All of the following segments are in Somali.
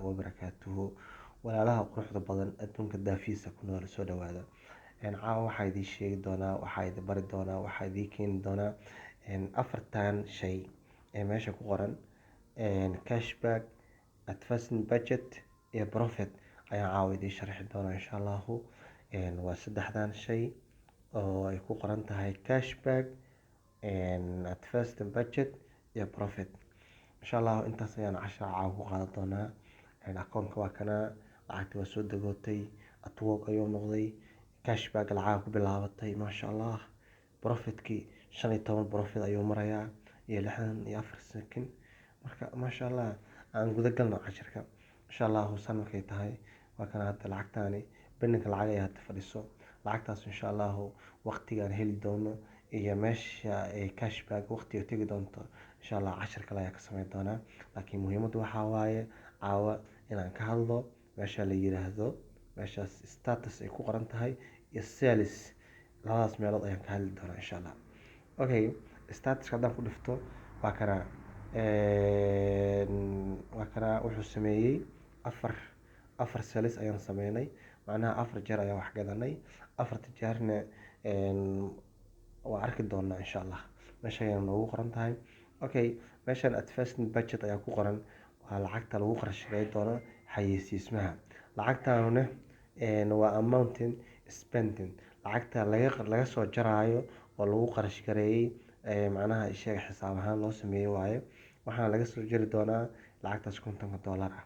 Wabarakaatuhu. Walaalaha quruxda badan adduunka daafiisa ku nool, soo dhawaada. Caawa waxaa idiin sheegi doonaa, waxaa idin bari doonaa, waxaa idiin keeni doonaa afartan shay ee meesha ku qoran: cashback, advertising budget iyo profit ayaan caawa idiin sharxi doonaa, insha Allahu. Waa saddexdan shay oo ay ku qoran tahay cashback, advertising budget iyo profit. Insha Allahu intaas ayaan cashar caawa ku qaadan doonaa. Akoonka waa kana, lacagta waa soo dagootay, at work ayuu noqday, cashback lacaga ku bilaabatay, maasha Allah. Profitkii 15 profit ayuu marayaa iyo 64 second. Marka, maasha Allah, aan guda galno cashirka, insha Allahu. San markay tahay, waa kana hadda lacagtaani pendingka lacag ay hadda fadhiso. Lacagtaas, insha Allahu, waqtigaan heli doono iyo meesha ay cashback waqtiga tegi doonto, insha Allah, cashir kale ayaa ka sameyn doonaa. Laakiin muhiimaddu waxaa waaye caawa inaan ka hadlo meesha la yiraahdo, meeshaas status ay ku qoran tahay iyo sales. Labadaas meelood ayaan ka hadli doonaa, insha Allah. Okay, statuska haddaan ku dhifto, waa kana, waa kana. Wuxuu sameeyey afar sales ayaan sameynay, macnaha afar jeer ayaan wax gadanay. Afarta jeerna waa arki doonaa, insha Allah, meesha ayay noogu qoran tahay. Okay, meeshan advertising budget ayaa ku qoran, waa lacagta lagu qarash gareyn doono xayeysiismaha. Lacagtaanuna waa amount spending, lacagta laga soo jaraayo oo lagu qarash gareeyey, macnaha isheega xisaab ahaan loo sameeyey waaye. Waxaana laga soo jari doonaa lacagtaas $50 ah.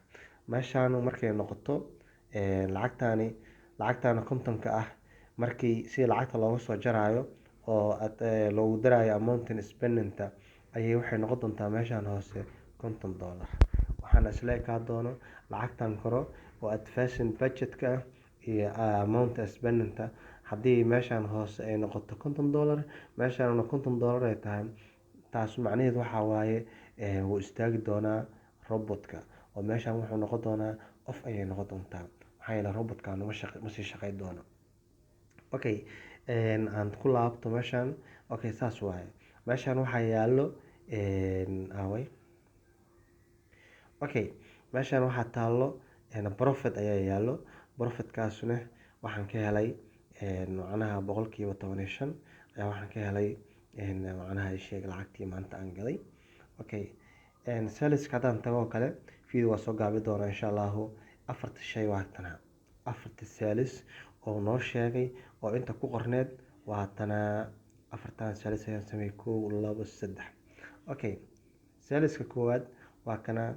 Meeshaan markay noqoto lacagtaani, lacagtaani 50-ka ah, markii si lacagta looga soo jaraayo oo loogu daraayo amount spendingta, ayay waxay noqon doontaa meeshaan hoose $50. Waxaana isla ekaan doono lacagtan koro oo advertising budget-ka ah iyo amount spendingta. Haddii meeshaan hoose ay noqoto $50, meeshaana $50 ay tahay, taas macnaheedu waxaa waaye wuu istaagi doonaa robotka oo meeshaan wuxuu noqon doonaa off ayay noqon doontaa, maxaa yeelay robotkan ma sii shaqeyn doono. Okay, aan ku laabto meeshaan. Okay, saas waaye. Meeshaan waxaa yaalo aaway? Okay, meeshaan waxaa taalo profit ayaa yaalo. Profitkaasna waxaan ka helay, macnaha, 15% ayaa waxaan ka helay, macnaha sheeg, lacagtii maanta aan gaday. Okay, saleska haddaan tago oo kale, video waa soo gaabi doonaa, insha Allahu. Afarta shay waa tanaa, afarta sales oo noo sheegay oo inta ku qorneed waa tanaa. Afartan sales ayaan sameeyey: kow, labo, saddex. Okay, saleska koowaad waa kana.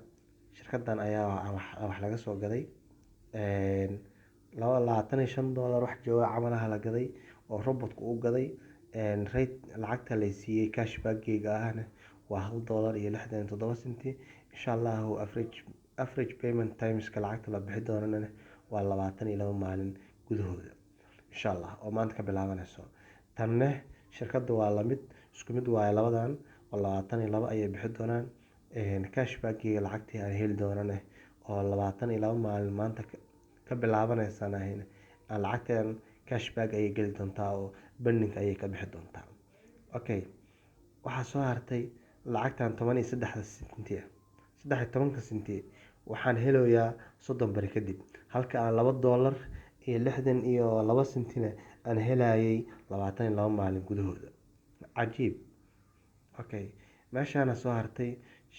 Shirkadan ayaa wax laga soo gaday, laba $25 wax jooga camalaha la gaday oo robotku u gaday. Rate lacagta lay siiyey cashback-geyga ahna waa $1.67. Insha Allahu, average payment timeska lacagta la bixi doonana waa 22 maalin gudahooda, insha Allah, oo maanta ka bilaabanayso. Tanne shirkadda waa lamid, isku mid waaye labadan, oo 22 ayay bixi doonaan. Cashback-geyga lacagtii aan heli doonane oo 22 maalin maanta ka bilaabaneysana, lacagtan cashback ayay geli doontaa oo pending ayay ka bixi doontaa. Okay, waxaa soo hartay lacagtan 13-da senti ah. 13-ka senti waxaan helayaa 30 bari kadib, halka aan $2.62 sentina aan helayay 22 maalin gudahooda. Cajiib. Okay, meeshaana soo hartay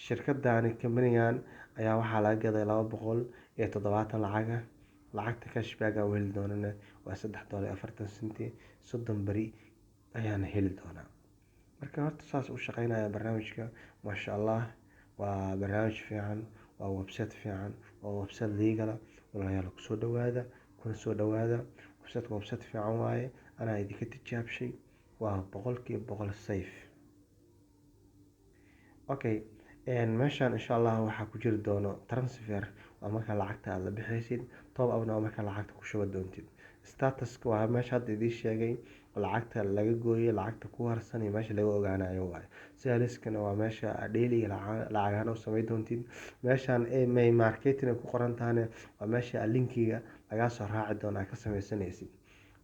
shirkadani, companigan ayaa waxaa laga gaday 270 lacaga. Lacagta cashback aan heli doonana waa $3.40. 30 beri ayaana heli doonaa. Marka horta saas u shaqeynaya barnaamijka, maasha Allah. Waa barnaamij fiican, waa website fiican, waa website legal ah. Walaalayaal, kusoo dhawaada, kuna soo dhawaada website. Website fiican waaye, anaa idinka tijaabshay, waa 100% safe. Okay, meeshaan, insha Allah, waxaa ku jiri doono transfer, waa markaa lacagta aad la bixaysid. Top upna waa markaa lacagta ku shuba doontid. Statuska waa meesha hadda idiin sheegay, lacagta laga gooyey, lacagta ku harsan iyo meesha laga ogaanayo waaye. Saleskana waa meesha daily lacag ahaan u samey doontid. Meeshaan my marketing ay ku qoran tahana waa meesha linkiga lagaa soo raaci doono aad ka sameysanaysid.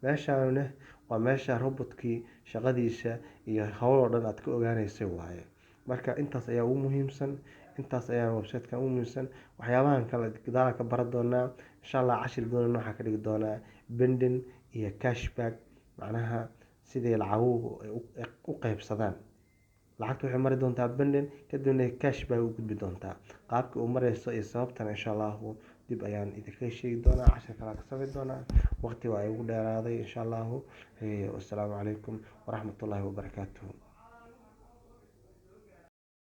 Meeshaana waa meesha robotkii shaqadiisa iyo howl oo dhan aad ka ogaanaysa waaye. Marka intaas ayaa ugu muhiimsan. Intaas ayaa website-kan u muhiimsan. Waxyaabahan kale gadaal ka baran doonaa, insha Allah. Cashir gooni waxaa ka dhigi doonaa pending iyo cashback, macnaha sidii lacaguhu u qeybsadaan. Lacagta waxay mari doontaa pending, kadibna cashback u gudbi doontaa. Qaabka uu mareyso iyo sababtana, insha Allahu, dib ayaan idinkaga sheegi doonaa, cashir kale ka samayn doonaa. Waqti waa igu dheeraaday, insha Allahu. Wassalaamu calaykum waraxmatullaahi wabarakaatuhu.